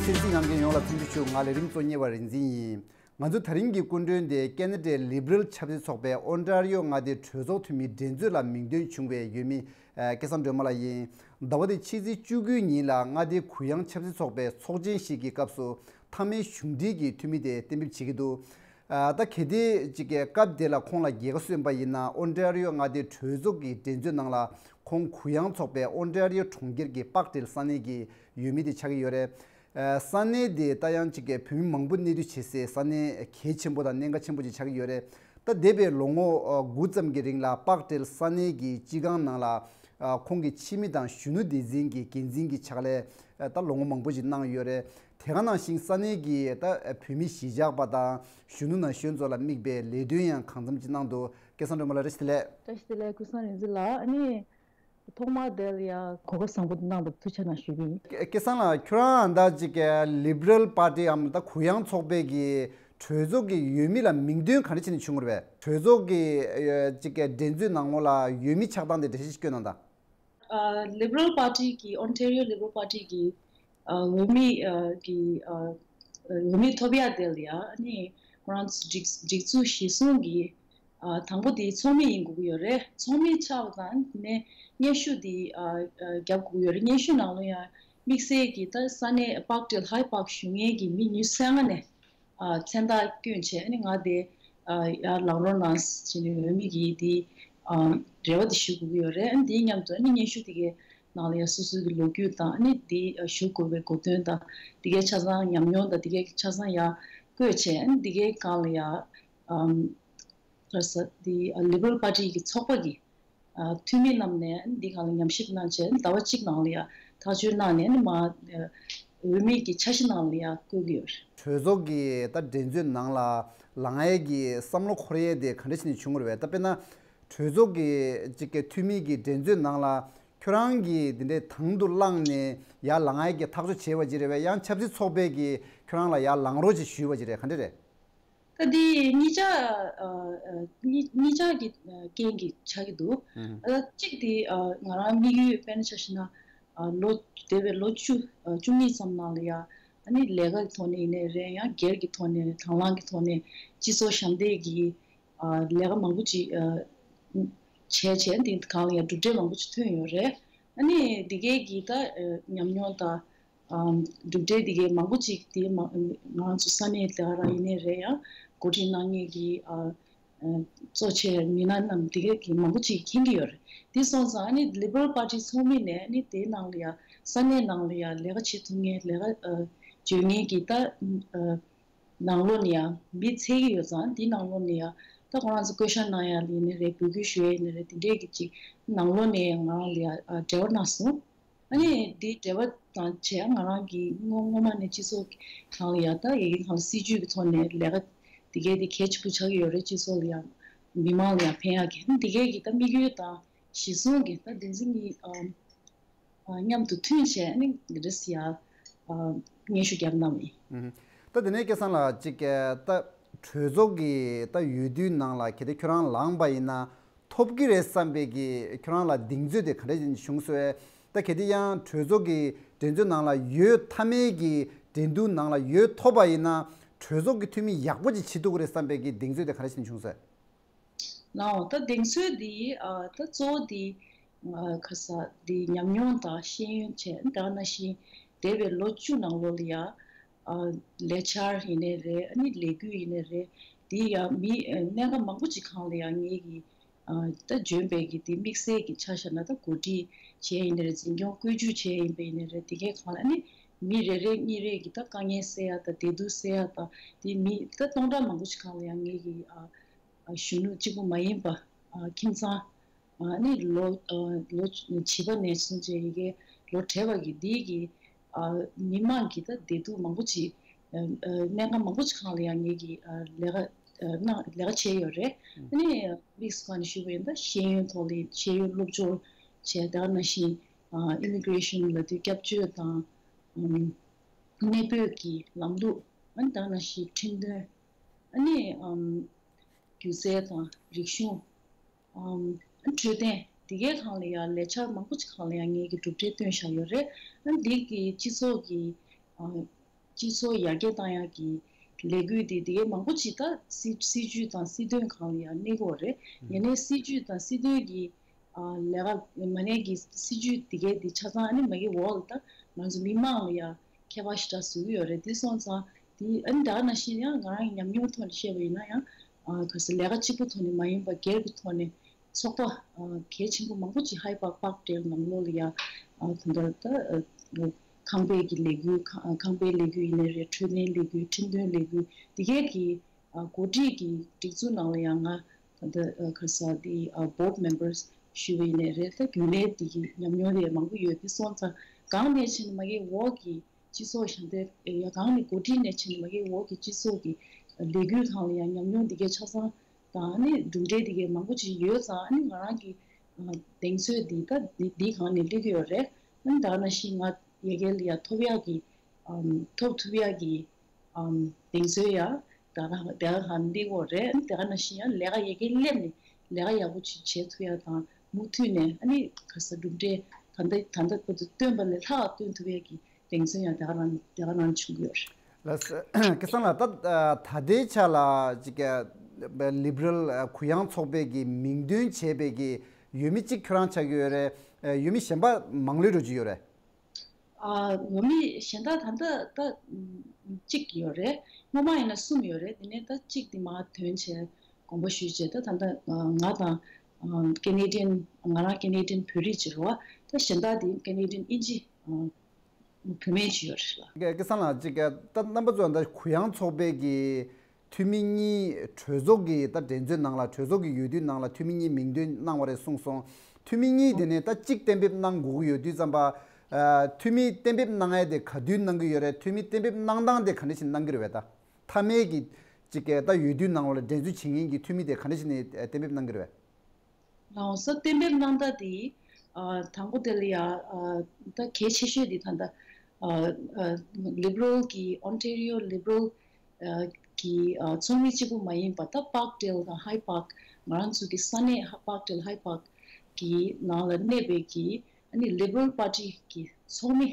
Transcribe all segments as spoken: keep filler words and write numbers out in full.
གསན་གཟིགས་གནང་མཁན་ཡོངས་ལ་འཚམས་འདྲི་ཞུ། ང་ལས་རིམ་གཙོ་གཉེར་བ་རིག་འཛིན་ཡིན། ང་ཚོ་ད་རིང་གི་སྐུ་མགྲོན་དེ་ཁེ་ན་ཌའི་ལི་བྷི་རལ་ཆབ་སྲིད་ཚོགས་པའི་ཨོན་ཊ་རི་ཡོ་མངའ་སྡེའི་གྲོས་ཚོགས་འཐུས་མི་འགྲན་རྩོད་ལ་མིང་འདོན་བྱུང་བའི་འོས་མི་སྐལ་བཟང་སྒྲོལ་མ་ལགས་ཡིན། ཟླ་བ་འདིའི་ཕྱི་ཚེས་བཅུ་དགུའི་ཉིན་ལ་མངའ་སྡེའི་གུ་ཡངས་ཆབ་སྲིད་ཚོགས་པའི་ཚོགས་ཆེན་ཞིག་གི་སྐབས་སུ་མཐའ་མའི་གཞུང་འབྲེལ་གྱི་འཐུས་མི་དེ་གཏན་འབེབས་བྱེད་ཀྱི་འདུག་ད་གལ་ཏེ་ཅིག་གི་སྐབས་དེ་ལ་ཁོང་ལ་རྒྱལ་ཁ་སོན་པ་ཡིན་ན། ཨོན་ཊ་རི་ཡོ་མངའ་སྡེའི་གྲོས་ཚོགས་ཀྱི་འགྲན་རྩོད་ནང་ལ་ཁོང་གུ་ཡངས་ཚོགས་པའི་ཨོན་ཊ་རི་ཡོ་གྲོང་ཁྱེར་གྱི་པག་ཏྲེལ་ས་གནས་ཀྱི་འོས་མི་དེ་ཆགས་ཀྱི་ཡོད་རེད། ས་གནས་དེ་ད་ཡང་ཅིག་གི་བོད་མི་མང་པོ་གནས་སྡོད་བྱེད་སའི་ས་གནས་གལ་ཆེན་པོ་དང་གནད་འགག་ཆེན་པོ་ཅིག་ཆགས་ཀྱི་ཡོད་རེད། ད་འདས་པའི་ལོ་ངོ་དགུ་ཙམ་གྱི་རིང་ལ་པག་ཏྲེལ་ས་གནས་ཀྱི་སྤྱི་ཁང་ནང་ལ་ཁོང་གི་ཕྱི་མི་དང་གཞོན་ནུ་སྡེ་ཚན་གྱི་འགན་འཛིན་གྱི་ཕྱག་ལས་ད་ལོ་ངོ་མང་པོ་ཞིག་གནང་ཡོད་རེད། དེ་ག་ནང་བཞིན་ས་གནས་ཀྱི་ད་བོད་མི་གཞིས་ཆགས་པ་དང་གཞོན་ནུ་ན་གཞོན་ཚོ་ལ་དམིགས་པའི་ལས་དོན་ཡང་གང་འཚམ་ཅིག་གནང་འདུག་སྐལ་བཟང་སྒྲོལ་མ་ལགས། བཀྲ་ཤིས་བདེ་ལེགས། བཀྲ་ཤིས་བདེ་ལེགས། ཀུན་བཟང་རིག་འཛིན་ལགས། ཨ་ནི་ཐོག་མར་དེ་ལ་ཡ་གོ་སྐབས་བཟང་པོ་གནང་བར་ཐུགས་རྗེ་གནང་ཞུ་གི་ཡིན། སྐལ་བཟང་ལགས། ཁྱོད་རང་ད་ཅིག་ལི་བྷི་རལ་པར་ཊི་འམ་ད་གུ་ཡངས་ཚོགས་པའི་གི་གྲོས་ཚོགས་ཀྱི་འོས་མི་ལ་མིང་འདོན་ག་འདྲ་བྱས་ནས་བྱུང་བ་རེད་པས། གྲོས་ཚོགས་ཀྱི་ཅིག་འགྲན་རྩོད་ནང་ལོགས་ལ་འོས་མི་ཆགས་སྟངས་དེ་འགྲེལ་བཤད་ཅིག་སྐྱོན་གནང་དང་། ལི་བྷི་རལ་པར་ཊི་གི་ཨོན་ཊ་རི་ཡོ་ལི་བྷི་རལ་པར་ཊི་གི་འོས་མི་གི་འོས་མི་ཐོབ་ཡ་དེ་ལ་ཡ་ཨ་ནི་ཁོ་རང་ཚོ་སྒྲིག་སྒྲིག་འཛུགས་གཞིར་བཟུང་གི་དང་པོ་དེ་ཚོགས་མི་ཡིན་དགོས་ཀྱི་ཡོད་རེད། ཚོགས་མི་ཆགས་པ་དང་དེ་ནས་སྙན་ཞུ་དེ་རྒྱབ་དགོས་ཀྱི་ཡོད་རེད། སྙན་ཞུ་ནང་ལོགས་ཡ་དམིགས་བསལ་གྱི་ད་ས་གནས་པག་ཏྲེལ་ཧའི་པག་བཞུགས་མཁན་གྱི་མི་ཉི་ཤུ་རྩ་ལྔ་ནས་མཚན་རྟགས་བསྐྱོན་བྱས་ཨ་ནི་ང་དེ་ཡར་ལངས་རོགས་གནང་ཟེར་ནས་འོས་མི་གི་དེ་རེ་བ་དེ་ཞུ་དགོས་ཀྱི་ཡོད་རེད། ཨ་ནི་དེའི་མཉམ་དུ་ཨ་ནི་སྙན་ཞུ་དེ་གའི་ནང་ལ་ཡ་སོ་སོའི་གི་ལོ་རྒྱུས་དང་ཨ་ནི་དེ་ཞུ་དགོས་པའི་གོ་དོན་དང་དེ་གའི་ཆ་ཚང་ཉམས་མྱོང་དང་དེ་གའི་ཆ་ཚང་ཡ་བཀོད་བྱས་ཨ་ནི་དེ་གའི་སྒང་ལ་ཡ་ག་རེ་ཟེར་དེ་ལི་བྷི་རལ་པར་ཊི་གི་ཚོགས་པ་གི་འཐུས་མི་རྣམས་ནས་འདི་སྒང་ལ་ཉམས་ཞིབ་གནང་བྱས་ཟླ་བ་གཅིག་ནང་ལ་ཡ་ཐག་གཅོད་གནང་ནས་ནི་མ་འོས་མི་གི་འཆར་གཞི་ནང་ལ་ཡ་བཀོད་ཀྱི་ཡོད་རེད། གྲོས་ཚོགས་ཀྱི་ད་འགྲན་རྩོད་ནང་ལ་ལངས་ཡས་ཀྱི་བསམ་བློ་འཁོར་ཡས་དེ་ག་འདྲ་བྱས་ནས་བྱུང་བ་རེད་པས། ད་དཔེར་ན་གྲོས་ཚོགས་ཀྱི་ཅིག་གི་འཐུས་མི་གི་འགྲན་རྩོད་ནང་ལ་ཁྱོད་རང་གིས་འདི་འདྲའི་དང་དུ་བླངས་ནས་ཡར་ལངས་ཡས་ཀྱི་ཐག་གཅོད་བྱས་པ་ཅིག་རེད་པས། ཡང་ཆབ་སྲིད་ཚོགས་པས་ཀྱིས་ཁྱོད་རང་ལ་ཡར་ལངས་རོགས་ཅིག་ཞུས་པ་ཅིག་རེད། ག་འདྲ་རེད། ད་འདི་གཉིས་ཆ་ཨ་ཨ་གཉིས་གཉིས་ཆ་གི་ཨ་རྐྱེན་གྱིས་ཆགས་ཀྱི་འདུག་ཨ་གཅིག་དེ་ཨ་ང་རང་དམིགས་ཡུལ་དཔེར་ན་ཆ་བཞག་ན་ཨ་ལོ་འདས་པའི་ལོ་བཅུ་ཨ་བཅུ་གཉིས་ཙམ་ནང་ལ་ཡ་ཨ་ནི་ལས་ཀ་གི་ཐོག་ནས་ཡིན་ནའི་རེད། ཡང་སྒེར་གྱི་ཐོག་ནས་དང་བླངས་ཀྱི་ཐོག་ནས་སྤྱི་ཚོགས་ཞབས་འདེགས་ཀྱི་ཨ་ལས་ཀ་མང་པོ་ཅིག་ཨ་བྱས་བྱས་འདི་སྒང་ལ་ཡ་གྲུབ་འབྲས་མང་པོ་ཅིག་ཐོན་ཡོད་རེད། ཨ་ནི་འདི་གའི་གི་ད་ཨ་ཉམས་མྱོང་དང་། ཨམ་གྲུབ་འབྲས་དེ་གའི་མང་པོ་ཅིག་དེ་མ་ང་ཚོ་ས་གནས་དེ་ག་རང་ཡིན་ནའི་རེད། ཡང་འགོ་ཁྲིད་གནང་མཁན་གྱི་ཨ་ཨ་གཙོ་ཆེ་མི་སྣ་རྣམས་དེ་གའི་གི་མང་པོ་ཅིག་མཁྱེན་གྱི་ཡོད་རེད། དེ་སོང་ཙང་ཨ་ནི་ལི་བྷི་རལ་པར་ཊི་ཚོགས་མི་ནས་ཨ་ནི་དེའི་ནང་ལ་ཡ་ས་གནས་ནང་ལ་ཡ་ལས་ཀ་བྱེད་ཐུབ་མཁན་ལས་ཀ་ཨ་བྱེད་མཁན་གྱི་ད་ཨ་ནང་ལོགས་ནས་ཡ་མི་འཚོལ་གྱི་ཡོད་ཙང་དེའི་ནང་ལོགས་ནས་ཡ་ད་ཁོ་རང་ཚོ་བསྐོ་བཞག་གནང་ཡ་ཡིན་ནའི་རེད། འབོད་སྐུལ་ཞུ་ཡ་ཡིན་ནའི་རེད། དེ་འདྲས་ཀྱི་ཅིག་ནང་ལོགས་ནས་ང་རང་ལ་ཡ་ཨ་འབྲེལ་བ་གནང་སོང་། ཨ་ནི་འདི་འབྲེལ་བ་དང་བྱས་ང་རང་གིས་སྔོན་སྔོན་མ་ནས་སྤྱི་ཚོགས་ནང་ལ་ཡ་ད་ཡ་གི་ནང་ལ་སྲིད་ཇུས་ཀྱི་ཐོག་ནས་ལས་ཀ་འདི་གའི་འདི་གལ་ཆེན་པོ་ཆགས་ཀྱི་ཡོད་རེད། སྤྱི་ཚོགས་ལ་ཡ་མི་མང་ལ་ཡ་ཕན་ཡག་གི་འདི་གའི་གི་ད་དམིགས་ཡུལ་དང་གཞི་བཟུང་གི་ད་བདེན་འཛིན་གྱི་ཨ་ཨ་མཉམ་དུ་མཐུན་བྱས་ཨ་ནི་འདི་འདྲ་སི་ཡ་ཨ་སྙན་ཞུ་བརྒྱབ་གནང་བ་ཡིན། ད་དེ་ནས་སྐལ་བཟང་ལགས་ཅིག་ད་གྲོས་ཚོགས་ཀྱི་ད་འོས་བསྡུའི་ནང་ལ་གལ་ཏེ་ཁྱོད་རང་ལངས་པ་ཡིན་ན། ཐོབ་ཀྱི་རེད་བསམ་པའི་གི་ཁྱོད་རང་ལ་གདེང་ཚོད་དེ་ག་འདྲ་ཞིག་བྱུང་སོང་བས། ད་གལ་ཏེ་ཡང་གྲོས་ཚོགས་ཀྱི་འགྲན་རྩོད་ནང་ལ་འོས་མཐའ་མའི་གི་འགྲན་བསྡུར་ནང་ལ་འོས་ཐོབ་པ་ཡིན་ན་གྲོས་ཚོགས་ཀྱི་འཐུས་མི་ཡག་པོ་ཅིག་བྱེད་ཐུབ་ཀྱི་རེད་བསམ་པའི་གི་གདེང་ཚོད་དེ་ག་འདྲ་ཞིག་བྱུང་སོང་། ལའོ་ད་གདེང་ཚོད་འདི་ཨ་ད་གཙོ་བོ་འདི་ཨ་ཁ་ས་འདི་ཉམས་མྱོང་དང་ཤེས་ཡོན་བྱས་ད་ནང་བཞིན་འདས་པའི་ལོ་བཅུ་ནང་ལོགས་ལ་ཡ། ཨ་ལས་འཆར་ཡིན་ནའི་རེད། ཨ་ནི་ལས་འགུལ་ཡིན་ནའི་རེད། དེ་ཡང་མི་ཨ་གནད་འགག་མང་པོ་ཅིག་སྒང་ལ་ཡང་ངེད་ཀྱི་ཨ་ད་འཇོན་པའི་གི་དེ་དམིགས་བསལ་གྱི་ཆ་བཞག་ན་ད་གོ་སྒྲིག་བྱས་ཡིན་ནའི་རེད། འཛིན་སྐྱོང་བཀོད་ཇུས་བྱས་ཡིན་པ་ཡིན་ནའི་རེད། དེ་གའི་སྒང་ལ་ཨ་ནི་མི་རེ་རེ་གཉིས་རེ་གི་ད་དཀའ་ངལ་སེལ་ཡ་དང་བདེ་སྡུག་སེལ་ཡ་དང་དེ་མི་ད་སྟོང་ཕྲག་མང་པོ་ཅིག་སྒང་ལ་ཡང་ངེད་ཀྱི་ཨ་ཨ་གཞོན་ནུ་གཅིག་པུ་མ་ཡིན་པ་ཨ་ཁྱིམ་ཚང་ཨ་ནི་ལོ་ཨ་ལོ་བྱིས་པ་ནས་བཟུང་བྱས་ཡི་གེ་ལོ་བགྲེས་པ་གི་འདི་གི་ཨ་མི་མང་གི་ད་བདེ་སྡུག་མང་པོ་ཅིག་ཨ་ཨ་གནད་འགག་མང་པོ་ཅིག་སྒང་ལ་ཡང་ངེད་ཀྱི་ཨ་ལས་ཀ་ཨ་གནང་ལས་ཀ་བྱས་ཡོད་རེད། ཨ་ནི་དམིགས་སུ་བཀར་ནས་ཞུས་པ་ཡིན་ད་ཤེས་ཡོན་ཐོག་ལ་ཤེས་ཡོན་སློབ་སྦྱོང་བྱས་ད་ག་ནང་བཞིན་ཨ་ཨི་མི་གྷི་རེ་ཤན་ལབ་དུས་སྐྱབས་བཅོལ་དང་ཨམ་གནས་སྤོས་ཀྱི་ལམ་ལུགས་ཨ་ནི་ད་ག་ནང་བཞིན་ཁྲིམས་དོན་ཨ་ནི་ཨམ་སྒྱུ་རྩལ་དང་རིག་གཞུང་། ཨམ། འཕྲོད་བསྟེན་འདི་གའི་སྒང་ལ་ཡང་ལས་འཆར་མང་པོ་ཅིག་སྒང་ལ་ཡང་ངེད་ཀྱིས་གྲུབ་འབྲས་བཏོན་བཞག་ཡོད་རེད། ཨ་འདི་གི་སྤྱི་ཚོགས་ཀྱི་ཨ་ སྤྱི་ཚོགས་ཡར་རྒྱས་བཏང་ཡག་གི་ལས་འགུལ་དེ་དེ་གའི་མང་པོ་ཅིག་ད་སྲིད་སྲིད་ཇུས་དང་སྲིད་དོན་སྒང་ལ་ཡང་གནས་ཀྱི་ཡོད་རེད། ཡིན་ནའི་སྲིད་ཇུས་དང་སྲིད་དོན་གྱི་ཨ་ལས་ཀ་མ་ནས་ཀྱི་སྲིད་ཇུས་དེ་གའི་དེ་ཆ་ཚང་ཨ་ནི་མ་གི་འོག་ལ་ད་ང་ཚོ་མི་མང་ལ་ཡང་ཁྱད་པར་ཞེ་དྲག་བཟོ་གི་ཡོད་རེད། དེ་སོང་ཙང་དེ་ཨ་ནི་ད་ག་ནང་བཞིན་ཡང་ང་རང་གི་ཉམས་མྱོང་ཐོག་ནས་བཤད་པ་ཡིན་ན་ཡང་ཨ་ག་ས་ལས་ཀ་གཅིག་པུ་ཐོག་ནས་མ་ཡིན་པ་སྒེར་གྱི་ཐོག་ནས་ཚོགས་པ་ཨ་གལ་ཆེན་པོ་མང་པོ་ཅིག་ཧའི་པཱག་པཱག་ཌེལ་ནང་ལོགས་ལ་ཡ་ཨ་ད་ལྟ་ད་ཨ་ཁང་པའི་གི་ལས་འགུལ་ཁང་ཁང་པའི་ལས་འགུལ་ཡིན་ནའི་རེད། འཕྲོད་བསྟེན་ལས་འགུལ་ཁྲིམས་དོན་ལས་འགུལ་འདི་གའི་གི་ཨ་འགོ་ཁྲིད་ཀྱི་སྒྲིག་འཛུགས་ནང་ལ་ཡང་ང་ད་ལྟ་ཨ་ག་ས་འདི་ཨ་བྷོཌ་མེམ་བར་ཞུས་པ་ཡིན་ནའི་རེད། ད་རྒྱུན་ལས་འདི་གི་ཉམས་མྱོང་རེད་མང་པོ་ཡོད། དེ་སོང་ཙང་གང་ནས་ཕྱིན་མ་གི་འོག་གི་སྤྱི་ཚོགས་ཞབས་འདེགས་ཡ་གང་ནས་འགོ་ཁྲིད་ནས་ཕྱིན་མ་གི་འོག་གི་སྤྱི་ཚོགས་ཀྱི་ལས་འགུལ་ཁང་ལ་ཡང་ཉམས་མྱོང་འདི་གའི་ཆ་ཚང་དང་ཨ་ནི་གྲུབ་འབྲས་འདི་གའི་མང་པོ་ཅིག་ཡོད་ཙང་ཨ་ནི་ང་རང་གི་གདེང་ཚོད་འདི་ད་འདི་འདི་སྒང་ནས་སླེབས་ཀྱི་ཡོད་རེད། ཨ་ནི་ད་ག་ནང་བཞིན་ང་ཡ་གི་ལ་ཡ་ཐོབ་ཡག་གི་ཐོབ་ཐུབ་ཡག་གི་གདེང་ཚོད་ཡ་ད་ག་ད་ག་སྒང་སླེབས་ཀྱི་ཡོད་རེད། ཨ་ནི་ད་ག་ནང་བཞིན་ཡང་ལས་ཀ་ཡ་གི་སླེབས་ནས་ལས་ཀ་ཡག་པོ་ཅིག་བྱེད་ཐུབ་ཡག་དང་མུ་མཐུད་ནས་ཨ་ནི་ག་ས་གྲུབ་འབྲས་ད་ལྟ་ད་ལྟ་བར་དུ་བཏོན་པ་ལས་ལྷག་བཏོན་ཐུབ་ཡག་གི་གདེང་ཚོད་ཡང་དེ་ག་རང་དེ་ག་རང་བྱུང་གི་ཡོད་རེད། ལགས་སོ། སྐལ་བཟང་ལགས། ད་ད་ལྟའི་ཆ་ལ་ཅིག་ལིབ་རལ་གུ་ཡངས་ཚོགས་པའི་གི་མིང་འདོན་བྱས་པའི་གི་འོས་མི་གཅིག་ཁྱོད་རང་ཆགས་ཀྱི་ཡོད་རེད། འོས་མི་གཞན་པ་མང་ལོས་འགྲོ་གི་ཡོད་རེད། ཨ་འོས་མི་གཞན་དག་ད་ལྟ་ད་གཅིག་ཡོད་རེད། སྔོན་མ་ཡིན་ན་གསུམ་ཡོད་རེད། དེ་ནས་ད་གཅིག་དེ་མར་ཐོན་བྱས་དགོངས་པ་ཞུས་བྱས་ད་ད་ལྟ་ང་དང་ཀེ་ནེ་ཌི་ཡན་ང་རང་ཀེ་ནེ་ཌི་ཡན་བོད་རིགས་ཅིག་རེད་བ། ད་གཞན་དག་དེ་ཀེ་ནེ་ཌི་ཡན་དབྱིན་ཇི་བུད་མེད་ཅིག་ཡོད་རེད་ལ། སྐལ་བཟང་ལགས། ཅིག་ད་རྣམ་པ་ཚོ་ད་གུ་ཡངས་ཚོགས་པའི་གི་འཐུས་མི་གཉིས་གྲོས་ཚོགས་ཀྱི་ད་འགྲན་རྩོད་ནང་ལ་གྲོས་ཚོགས་ཀྱི་འོས་བསྡུའི་ནང་ལ་འཐུས་མི་གཉིས་མིང་འདོན་གནང་བ་རེད་གསུངས་སོང་། འཐུས་མི་གཉིས་དེ་ནས་ད་གཅིག་གཏན་འབེབས་གནང་དགོས་ཀྱི་ཡོད་དུས་ཙམ་པ། ཨ་འཐུས་མི་གཏན་འབེབས་གནང་ཡས་དེ་ག་དུས་གནང་གི་ཡོད་རེད། འཐུས་མི་གཏན་འབེབས་གནང་སྟངས་དེ་ག་འདྲ་ཞིག་གནང་གི་རེད་པས། ད་མཐའ་མའི་གི་ཅིག་གི་ད་འོས་བསྡུའི་ནང་ལ་འགྲན་རྩོད་བྱེད་མཁན་གྱི་འཐུས་མི་དེ་ག་འདྲ་ཞིག་ནས་གཏན་འབེབས་གནང་གི་རེད་པས། ལགས་སོ། གཏན་འབེབས་གནང་སྟངས་དེ་ཨ་དང་པོ་དེ་ལ་ཡ་ཨ་ད་གལ་ཆེ་ཤོས་དེ་ད་ལྟ་ཨ་ཨ་ལིབ་རལ་གྱི་ཨོན་ཊེ་རི་ཡོ་ལིབ་རལ་ཨ་གི་ཨ་ཚོགས་མི་གཅིག་པུ་མ་ཡིན་པ་ད་པཱག་ཌེལ་དང་ཧའི་པཱག་ང་རང་ཚོ་གི་ས་གནས་ཧ་པཱག་ཌེལ་ཧའི་པཱག་གི་ནང་ལ་གནས་པའི་གི་ཨ་ནི་ལིབ་རལ་པར་ཊི་གི་ཚོགས་མི་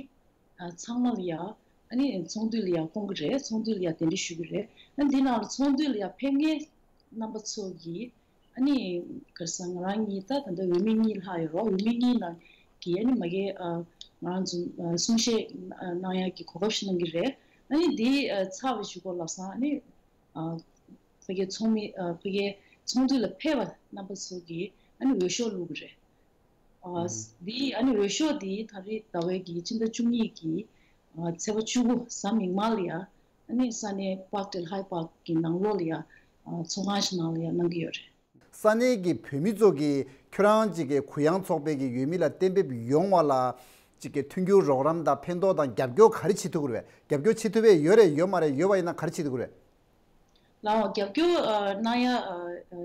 ཨ་ཚང་མ་ལ་ཡ་ཨ་ནི་ཚོགས་འདུ་ལ་ཡ་བསྐོང་གི་རེད། ཚོགས་འདུ་ལ་ཡ་གདན་འདྲེན་ཞུ་གི་རེད། ཨ་འདི་ནང་ལ་ཚོགས་འདུ་ལ་ཡ་ཕེབས་མཁན་རྣམ་པ་ཚོ་གིས་ཨ་ནི་ག་རེ་ཟེར་ང་རང་གཉིས་ད་ད་ལྟ་འོས་མི་གཉིས་ལྷག་ཡོད་རེད། འོས་མི་གཉིས་ནང་གི་ཨ་ནི་མ་གི་ཨ་ང་རང་ཚོ་ཨ་གསུང་བཤད་ཨ་གནང་ཡག་གི་གོ་སྐབས་ཤིག་གནང་གི་རེད། ཨ་ནི་འདི་ཨ་ཚར་བའི་གཞུག་གུ་ལབ་སོང་ཨ་ནི་ཨ་ཕ་གིའི་ཚོགས་མི་ཨ་ཕ་གིའི་ཚོགས་འདུ་ལ་ཕེབས་པ་རྣམ་པ་ཚོ་གིས་ཨ་ནི་འོས་ཤོག་བླུགས་གི་རེད། ཨ་འདི་ཨ་ནི་འོས་ཤོག་འདི་ད་རེས་ཟླ་བའི་གི་ཕྱི་ཟླ་བཅུ་གཉིས་ཀྱི་ཨ་ཚེས་པ་བཅུ་དགུ་གཟའ་མིག་དམར་ལ་ཡ་ཨ་ནི་ས་གནས་པཱག་ཌེལ་ཧའི་པཱག་གི་ནང་ལོགས་ལ་ཡ་ཨ་ཚོགས་ཁང་ཞིག་ནང་ལ་ཡ་གནང་གི་ཡོད་རེད། ས་གནས་ཀྱི་བོད་མི་ཚོ་གིས་ཁྱོད་རང་ཅིག་གི་གུ་ཡངས་ཚོགས་པའི་གི་འོས་མི་ལ་གཏན་འབེབས་ཡོང་བ་ལ་ཅིག་གི་མཐུན་འགྱུར་རོགས་རམ་དང་ཕན་ཐོགས་དང་རྒྱབ་སྐྱོར་ག་རེ་བྱེད་ཐུབ་ཀྱི་རེད་པས། རྒྱབ་སྐྱོར་བྱེད་ཐུབ་པ་ཡོད་རེད། ཡོད་མ་རེད། ཡོད་པ་ཡིན་ན་ག་རེ་བྱེད་ཐུབ་ཀྱི་རེད། ལའོ་རྒྱབ་སྐྱོར་ཨ་གནང་ཡ་ཨ་ཨ་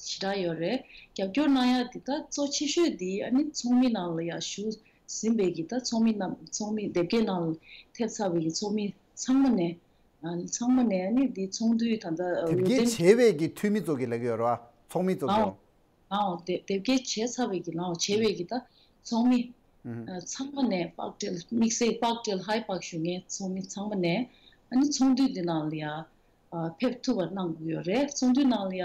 ཞེ་དྲག་ཡོད་རེད། རྒྱབ་སྐྱོར་གནང་ཡ་འདི་ད་གཙོ་ཆེ་ཤོས་འདི་ཨ་ནི་ཚོགས་མི་ནང་ལ་ཡ་ཞུགས་ཟིན་པའི་གི་ད་ཚོགས་མི་རྣམས་ཚོགས་མི་སྡེ་དགེ་ནང་ལ་ཕེབས་ཚར་བའི་གི་ཚོགས་མི་ཚང་མ་ནས་ཨ་ཚང་མ་ནས་ཨ་ནི་འདི་ཚོགས་འདུའི་ད་ལྟ་ཨ་དེབ་འོས་འགན་སྐྱེལ་བྱས་པའི་གི་འཐུས་མི་ཚོ་གི་ལབ་ཀྱི་ཡོད་རེད་པ། ཚོགས་མི་ཚོ་གི། ལའོ་ལའོ་དེ་དེབ་སྐྱེལ་བྱས་ཚར་བའི་གི་ལའོ་བྱས་པའི་གི་ད་ཚོགས་མི་ཨ་ཚང་མ་ནས་པཱག་ཌེལ་དམིགས་བསལ་པཱག་ཌེལ་ཧའི་པཱག་བཞུགས་མཁན་ཚོགས་མི་ཚང་མ་ནས་ཨ་ནི་ཚོགས་འདུ་འདི་ནང་ལ་ཡ་ཨ་ཕེབས་ཐུབ་པ་གནང་དགོས་ཡོད་རེད། ཚོགས་འདུའི་ནང་ལ་ཡ་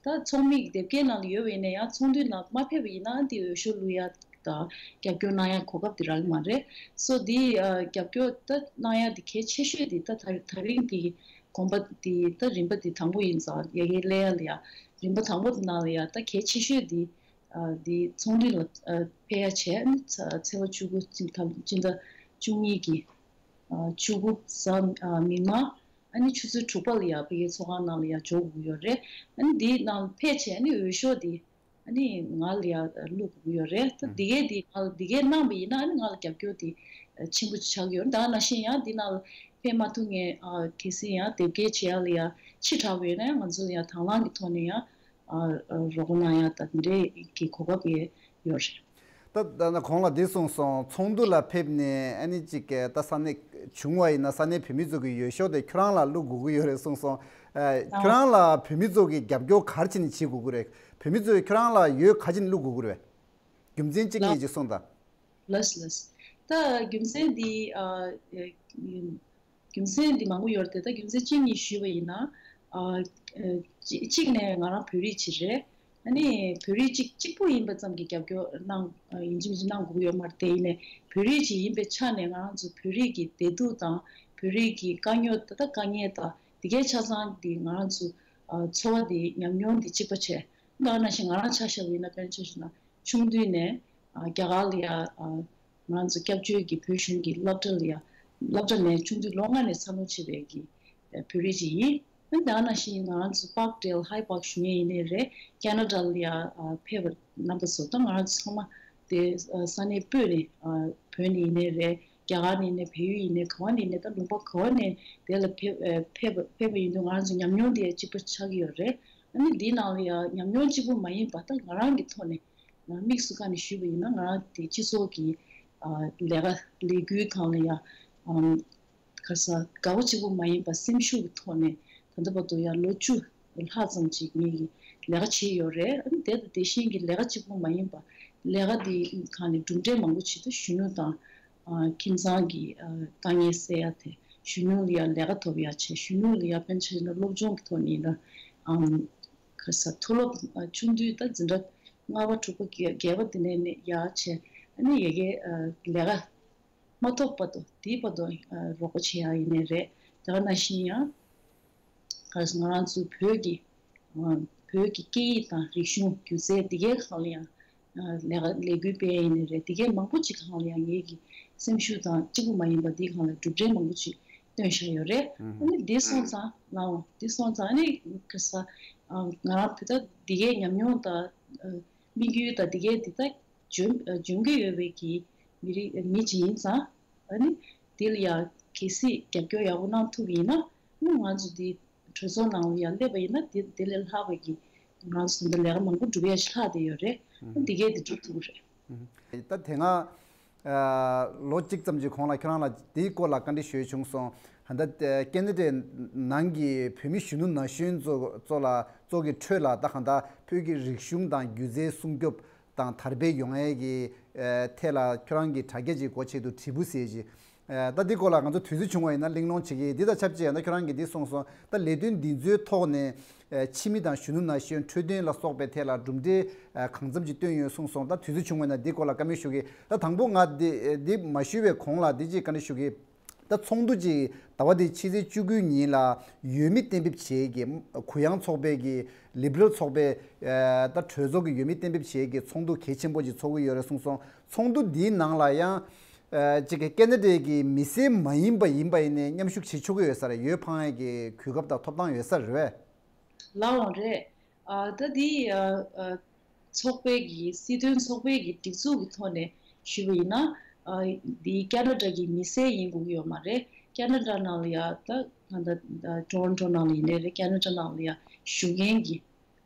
ད་ཚོགས་མི་གི་དེབ་སྐྱེལ་ནང་ལ་ཡོད་པ་ཡིན་ན་ཡང་ཚོགས་འདུའི་ནང་མ་ཕེབས་པ་ཡིན་ན་འདི་འོས་ཤོག་བླུག་ཡ་དང་རྒྱབ་སྐྱོར་གནང་ཡ་གོ་སྐབས་དེ་རག་གི་མ་རེད། སོ་འདི་ཨ་རྒྱབ་སྐྱོར་ད་གནང་ཡ་འདི་གལ་ཆེ་ཤོས་འདི་ད་ད་ད་རིང་གི་གོམ་པ་འདི་ད་རིམ་པ་འདི་དང་པོ་ཡིན་ཙང་ཡ་གི་སླེབས་ཡ་ལ་ཡ་རིམ་པ་དང་པོ་འདི་ནང་ལ་ཡ་ད་གལ་ཆེ་ཤོས་འདི་ཨ་འདི་ཚོགས་འདུ་ལ་ཨ་ཕེབས་ཡ་བྱས་ཨ་ནི་ཚ་ཚེས་པ་བཅུ་དགུ་སྤྱི་ཟླ་སྤྱི་ཟླ་བཅུ་གཉིས་ཀྱི་ཨ་བཅུ་དགུ་གཟའ་ཨ་མིག་དམར་ཨ་ནི་ཆུ་ཚོད་དྲུག་པ་ལ་ཡ་ཕ་གིའི་ཚོགས་ཁང་ནང་ལ་ཡ་འབྱོར་དགོས་ཡོད་རེད། ཨ་ནི་འདི་ནང་ཕེབས་བྱས་ཨ་ནི་འོས་ཤོག་འདི་ཨ་ནི་ང་ལ་ཡ་བླུག་དགོས་ཡོད་རེད། ད་འདི་གས་འདི་ང་ལ་འདི་གས་གནང་བ་ཡིན་ན་ཨ་ནི་ང་ལ་རྒྱབ་སྐྱོར་འདི་ཆེན་པོ་ཆགས་ཀྱི་ཡོད་རེད། ད་ནང་བཞིན་ཡང་འདི་ནང་ལ་ཕེབས་མ་ཐུབ་མཁན་ཨ་གལ་སྲིད་ཡང་དེབ་སྐྱེལ་བྱེད་ཡ་ལ་ཡ་ཕྱི་དྲགས་པ་ཡོད་ན་ཡང་ང་ཚོ་ལ་ཡ་དང་བླངས་ཀྱི་ཐོག་ནས་ཡང་ཨ་ཨ་རོགས་པ་གནང་ཡ་ད་འདི་འདྲའི་གི་གོ་སྐབས་ཡོད་རེད། ད་ད་ནི་གོང་ལ་འདི་གསུངས་སོང་། ཚོགས་འདུ་ལ་ཕེབས་ནས་ཨ་ནི་ཅིག་གི་ད་ས་གནས་བྱུང་བ་ཡིན་ན་ས་གནས་བོད་མི་ཚོ་གི་འོས་ཤོག་དེ་ཁྱོད་རང་ལ་བླུག་དགོས་ཀྱི་ཡོད་རེད་གསུངས་སོང་། ཨ་ཁྱོད་རང་ལ་བོད་མི་ཚོ་གི་རྒྱབ་སྐྱོར་ག་རེ་བྱས་ནས་བྱེད་དགོས་ཀྱི་རེད། བོད་མི་ཚོས་ཁྱོད་རང་ལ་འོས་ག་རེ་བྱས་ནས་བླུག་དགོས་ཀྱི་རེད། རྒྱུ་མཚན་གཅིག་གཉིས་ཅིག་གསུངས་དང་། ལགས་ལགས། ད་རྒྱུ་མཚན་འདི་ཨ། རྒྱུ་མཚན་འདི་མང་པོ་ཡོད་རེད་དེ། ད་རྒྱུ་མཚན་གཅིག་གཉིས་ཞུས་པ་ཡིན་ན། ཨ་ཨ་གཅིག་གཅིག་ནས་ང་རང་བོད་རིགས་གཅིག་རེད། ཨ་ནི་བོད་རིགས་གཅིག་གཅིག་པུ་ཡིན་པ་ཙམ་གྱིས་རྒྱབ་སྐྱོར་གནང་ཨ་ཡིན་གཅིག་མིན་གཅིག་གནང་དགོས་ཀྱི་ཡོད་མ་རེད་དེ། ཡིན་ནའི་བོད་རིགས་གཅིག་ཡིན་པའི་ཆ་ནས་ང་རང་ཚོ་བོད་རིགས་ཀྱི་བདེ་སྡུག་དང་བོད་རིགས་ཀྱི་དཀའ་རྙོག་ད་ལྟ་དཀའ་ངལ་དང་དེ་གའི་ཆ་ཚང་འདི་ང་རང་ཚོ་ཨ་ཚོར་བ་འདི་ཉམས་མྱོང་འདི་གཅིག་པ་བྱས། ད་ག་ནང་བཞིན་ང་རང་ཆ་བཞག་པ་ཡིན་ན། དཔེར་ན་ཆ་བཞག་ན་ཆུང་དུས་ནས་ཨ་རྒྱ་གར་ལ་ཡ་ཨ་ང་རང་ཚོ་སྐྱབས་བཅོལ་གྱི་བོད་གཞུང་གི་སློབ་གྲྭ་ལ་ཡ་སློབ་གྲྭ་ནས་ཆུང་དུས་ལོ་ལྔ་ནས་འཚར་ལོངས་བྱས་པའི་གི་ཨ་བོད་རིགས་ཅིག་ཡིན། ཨ་ནི་ད་ག་ནང་བཞིན་ང་རང་ཚོ་པཱག་ཌེལ་ཧའི་པཱག་ཞུ་མཁན་ཡིན་ནའི་རེད། ཁེ་ན་ཌ་ལ་ཡ་ཨ་ཕེབས་པ་རྣམ་པ་ཚོ་དང་། ང་རང་ཚོ་ཚང་མ་དེ་ཨ་ས་གནས་སྤོས་ནས་ཨ་བོད་ནས་ཡིན་ནའི་རེད། རྒྱ་གར་ནས་ཡིན་ནའི་བལ་ཡུལ་ཡིན་ནའི་ག་བ་ནས་ཡིན་ནའི་ད་ལུང་པ་ག་བ་ནས་དེ་ལ་ཕེབས་ཨ་ཕེབས་པ་ཕེབས་པ་ཡིན་དུས་ང་རང་ཚོ་ཉམས་མྱོང་དེ་གཅིག་པ་ཆགས་ཀྱི་ཡོད་རེད། ཨ་ནི་འདིའི་ནང་ལ་ཡ་ཉམས་མྱོང་གཅིག་པུ་མ་ཡིན་པ་ད་ང་རང་གི་ཐོག་ནས་ང་དམིགས་སུ་བཀར་ནས་ཞུས་པ་ཡིན་ན། ང་རང་དེ་སྤྱི་ཚོགས་ཀྱི་ཨ་ལས་ཀ་ལས་འགུལ་སྒང་ལ་ཡ་ཨམ་ག་ས་དགའ་བོ་གཅིག་པུ་མ་ཡིན་པ་སེམས་ཤུགས་ཀྱི་ཐོག་ནས་ད་ལྟ་བར་དུ་ཡ་ལོ་བཅུ་ལྷག་ཙམ་ཅིག་ངེད་ཀྱིས་ལས་ཀ་བྱས་ཡོད་རེད། ཨ་ནི་དེ་དང་དེ་བཞིན་གྱི་ལས་ཀ་གཅིག་པུ་མ་ཡིན་པ་ལས་ཀ་འདི་སྒང་ནས་གྲུབ་འབྲས་མང་པོ་ཅིག་ད་གཞོན་ནུ་དང་ཨ་ཁྱིམ་ཚང་གི་ཨ་དཀའ་ངལ་སེལ་ཡ་དེ། གཞོན་ནུ་ལ་ཡ་ལས་ཀ་ཐོབ་ཡ་བྱས། གཞོན་ནུ་ལ་ཡ་དཔེར་ན་ཆ་བཞག་ན་སློབ་སྦྱོང་གི་ཐོག་ནས་ཡིན་ན་ཨམ་ག་ས་མཐོ་སློབ་ཨ་ཆུང་དུས་ད་འཛིན་གྲྭ་ལྔ་པ་དྲུག་པ་བརྒྱད་བརྒྱད་པ་དེ་ནས་ནས་ཡར་བྱས། ཨ་ནི་ཡ་གི་ཨ་ལས་ཀ་མ་ཐོབ་བར་དུ་དེའི་བར་དུ་ཨ་རོགས་པ་བྱེད་ཡ་ཡིན་ནའི་རེད། དེ་ག་ནང་བཞིན་ཡང་ག་ང་རང་ཚོའི་བོད་ཀྱི་ཨ་བོད་ཀྱི་སྐད་ཡིག་དང་རིག་གཞུང་སྒྱུ་རྩལ་འདི་གའི་སྒང་ལ་ཡང་ཨ་ལས་ཀ་ལས་འགུལ་སྤེལ་ཡ་ཡིན་ནའི་རེད། འདི་གའི་མང་པོ་ཅིག་སྒང་ལ་ཡང་ངེད་ཀྱི་སེམས་ཤུགས་དང་གཅིག་པུ་མ་ཡིན་པ་འདིའི་སྒང་ལ་གྲུབ་འབྲས་མང་པོ་ཅིག་བཏོན་བཞག་ཡོད་རེད། ཨ་ནི་འདི་སོང་ཙང་ལའོ་འདི་སོང་ཙང་ཨ་ནི་ག་ས་ཨ་ང་རང་བོད་ད་འདི་གའི་ཉམས་མྱོང་དང་ཨ་དམིགས་ཡུལ་དང་འདི་གའི་འདི་ད་འཇོན་ཨ་འཇོན་གྱི་ཡོད་པའི་གི་མི་རིགས་མི་ཅིག་ཡིན་ཙང་། ཨ་ནི་དེ་ལ་ཡ་གལ་སྲིད་རྒྱབ་སྐྱོར་ཡག་པོ་གནང་ཐུབ་པ་ཡིན་ན། ཨ་ནི་ང་ཚོ་འདི་གྲོས་ཚོགས་ནང་ལ་ཡ་སླེབས་པ་ཡིན་ན་དེ་དེ་ལས་ལྷག་པའི་གི་ང་ཚོ་འདི་ལས་ཀ་མང་པོ་སྒྲུབ་ཡ་ཞིག་ལྷག་བསྡད་ཡོད་རེད། ཨ་ནི་འདི་གས་དེ་སྒྲུབ་ཐུབ་ཀྱི་རེད། ད་དེ་སྔ་ཨ་ལོ་གཅིག་ཙམ་གྱི་གོང་ལ་ཁྱོད་རང་ལ་དེའི་སྐོར་ལ་བཀའ་འདྲི་ཞུས་བྱུང་སོང་། ད་ལྟ་ཨ་ཁེ་ན་ཌའི་ནང་གི་བོད་མི་གཞོན་ནུ་ན་གཞོན་ཚོ་ཚོ་ལ་ཚོ་གི་ཁྲོད་ལ་ད་གང་ལྟར་བོད་ཀྱི་རིག་གཞུང་དང་སྒྱུ་རྩལ་སྲུང་སྐྱོབ་དང་དར་སྤེལ་ཡོང་ཡས་ཀྱི་ཨ་ཐད་ལ་ཁྱོད་རང་གི་དྲ་རྒྱ་ཅིག་སྒོ་ཕྱེ་འདུག་དྲིལ་བུ་ཟེར་ཅིག་ཨ་ད་འདི་སྐོར་ལ་ང་ཚོ་དུས་ཚོད་བྱུང་བ་ཡིན་ན་གླེང་སློང་བྱེད་ཀྱི་ཡིན། འདི་དང་ཆབས་ཅིག་ཡང་ན་ཁྱོད་རང་གིས་འདི་གསུངས་སོང་། ད་ལས་དོན་འདི་ཚོའི་ཐོག་ནས་ཨ་ཕྱི་མི་དང་གཞོན་ནུ་ན་གཞོན་འཕྲོད་བསྟེན་ལ་སོགས་པའི་ཐད་ལ་གྲུབ་འབྲས་ཨ་གང་འཚམ་ཅིག་བཏོན་ཡོད་གསུངས་སོང་། ད་དུས་ཚོད་བྱུང་བ་ཡིན་ན་འདི་སྐོར་ལ་བཀའ་མོལ་ཞུ་གི། ད་དང་པོ་ང་འདི་འདི་མ་ཞུ་བའི་གོང་ལ་འདི་ཅིག་བཀའ་འདྲི་ཞུ་གི། ད་ཚོགས་འདུ་ཅིག་ཟླ་བ་འདིའི་ཕྱི་ཚེས་བཅུ་དགུའི་ཉིན་ལ་འོས་མི་གཏན་འབེབས་བྱེད་ཀྱི་གུ་ཡངས་ཚོགས་པའི་གི་ལི་བྷི་རལ་ཚོགས་པའི་ཨ་ད་གྲོས་ཚོགས་ཀྱི་འོས་མི་གཏན་འབེབས་བྱེད་ཀྱི་ཚོགས་འདུ་གལ་ཆེན་པོ་ཅིག་ཚོགས་ཀྱི་ཡོད་རེད་གསུངས་སོང་། ཚོགས་འདུ་འདིའི་ནང་ལ་ཡང་ཨ་ཅིག་གི་ཁེ་ན་ཌའི་གི་མི་སེར་མ་ཡིན་པ་ཡིན་པ་ཡིན་ནའི་མཉམ་ཞུགས་བྱེད་ཆོག་གི་ཡོད་ས་རེད། འོས་འཕང་ཡས་ཀྱི་གོ་སྐབས་དང་ཐོབ་ཐང་ཡོད་ས་རེད་པས། ལགས་འོང་རེད། ཨ་ད་འདི་ཨ་ཨ་ཚོགས་པའི་གི་སྲིད་དོན་ཚོགས་པའི་གི་སྒྲིག་འཛུགས་ཀྱི་ཐོག་ནས་ཞུས་པ་ཡིན་ན། ཨ་འདི་ཁེ་ན་ཌ་གི་མི་སེར་ཡིན་དགོས་ཀྱི་ཡོད་མ་རེད། ཁེ་ན་ཌ་ནང་ལ་ཡ་ད་ད་ད་ཊོ་རོན་ཊོ་ནང་ལ་ཡིན་ནའི་རེད། ཁེ་ན་ཌ་ནང་ལ་ཡ་བཞུགས་མཁན་གྱི་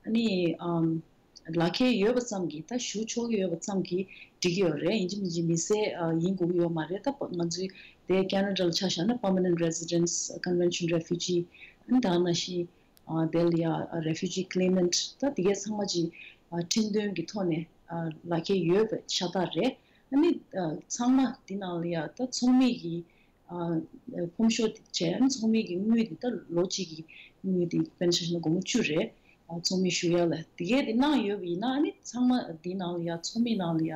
ཨ་ནི་ཨམ་ལག་ཁྱེར་ཡོད་པ་ཙམ་གྱིས། ད་བཞུགས་ཆོག་གི་ཡོད་པ་ཙམ་གྱིས་འགྲིག་གི་ཡོད་རེད། ཡིན་གཅིག་མིན་གཅིག་མི་སེར་ཨ་ཡིན་དགོས་ཀྱི་ཡོད་མ་རེད། ད་ང་ཚོའི་དེ་ཁེ་ན་ཌ་ལ་ཆ་བཞག་ན་Permanent Residents, Convention Refugee ཨ་ནི་ད་ནང་བཞིན། ཨ་དེ་ལ་ཡ་ཨ་Refugee Claimant ད་དེ་གའི་ཚང་མ་ཅིག་ཨ་ཁྲིམས་དོན་གྱི་ཐོག་ནས་ཨ་ལག་ཁྱེར་ཡོད་པ་ཤ་སྟག་རེད། ཨ་ནི་ཨ་ཚང་མ་འདི་ནང་ལ་ཡ་ད་ཚོགས་མི་གི་ཨ་ཕོམ་ཤོག་དེ་བྱས། ཨ་ནི་ཚོགས་མི་གི་དངུལ་དེ་ད་ལོ་གཅིག་གི་དངུལ་དེ་དཔེར་ན་ཆ་བཞག་ན་སྒོར་མོ་བཅུ་རེད། ཨ་ཚོགས་མི་ཞུགས་ཡ་ལ་དེ་གའི་དེ་གནང་ཡོད་པ་ཡིན་ན། ཨ་ནི་ཚང་མ་འདི་ནང་ལ་ཡ་ཚོགས་མི་ནང་ལ་ཡ་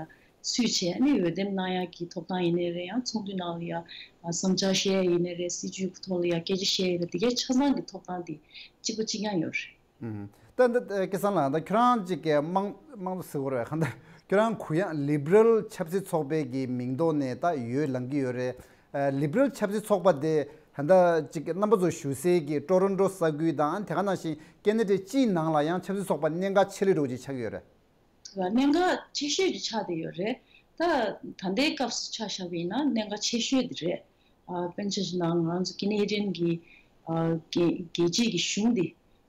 ཚུད་བྱས། ཨ་ནི་འོས་འདེམས་གནང་ཡག་གི་ཐོབ་ཐང་ཡིན་ནའི་རེད། ཡང་ཚོགས་འདུའི་ནང་ལ་ཡ་ཨ་བསམ་འཆར་བཤད་ཡ་ཡིན་ནའི་རེད། སྲིད་བྱུས་ཀྱི་ཐོག་ལ་ཡ་སྐད་ཆ་བཤད་ཡ་རེད། དེ་གའི་ཆ་ཚང་གི་ཐོབ་ཐང་དེ་གཅིག་པ་གཅིག་རྐྱང་ཡོད་རེད། ཨུམ། ད་ད་ད་སྐལ་བཟང་ལགས། ད་ཁྱོད་རང་ཅིག་གི་དམངས་དམངས་གཙོ་ཟེར་དགོས་རེད། གང་ལྟར་ཁྱོད་རང་གུ་ཡངས་ལི་བྷི་རལ་ཆབ་སྲིད་ཚོགས་པའི་གི་མིང་ཐོག་ནས་ད་འོས་ལངས་ཀྱི་ཡོད་རེད། ཨ་ལི་བྷི་རལ་ཆབ་སྲིད་ཚོགས་པ་དེ་ད་ལྟ་ཅིག་རྣམ་པ་ཚོ་བཞུགས་སའི་གི་ཊོ་རོན་ཊོ་ས་ཁུལ་དང་དེ་ག་ནང་བཞིན་ཁེ་ན་ཌའི་སྤྱིའི་ནང་ལ་ཡང་ཆབ་སྲིད་ཚོགས་པ་གནད་འགག་ཆེ་ལོས་འདྲ་བོ་ཅིག་ཆགས་ཀྱི་ཡོད་རེད། གནད་འགག་ཆེ་ཤོས་ཅིག་ཆགས་བསྡད་ཡོད་རེད། ད་ད་ལྟའི་སྐབས་སུ་ཆ་བཞག་པ་ཡིན་ན་གནད་འགག་ཆེ་ཤོས་དེ་རེད། ཨ་དཔེར་ན་ཆ་བཞག་ན་ང་རང་ཚོ་ཁེ་ན་ཌི་ཡན་གྱི་ཨ་རྒྱལ་རྒྱལ་སྤྱིའི་གི་གཞུང་དེ་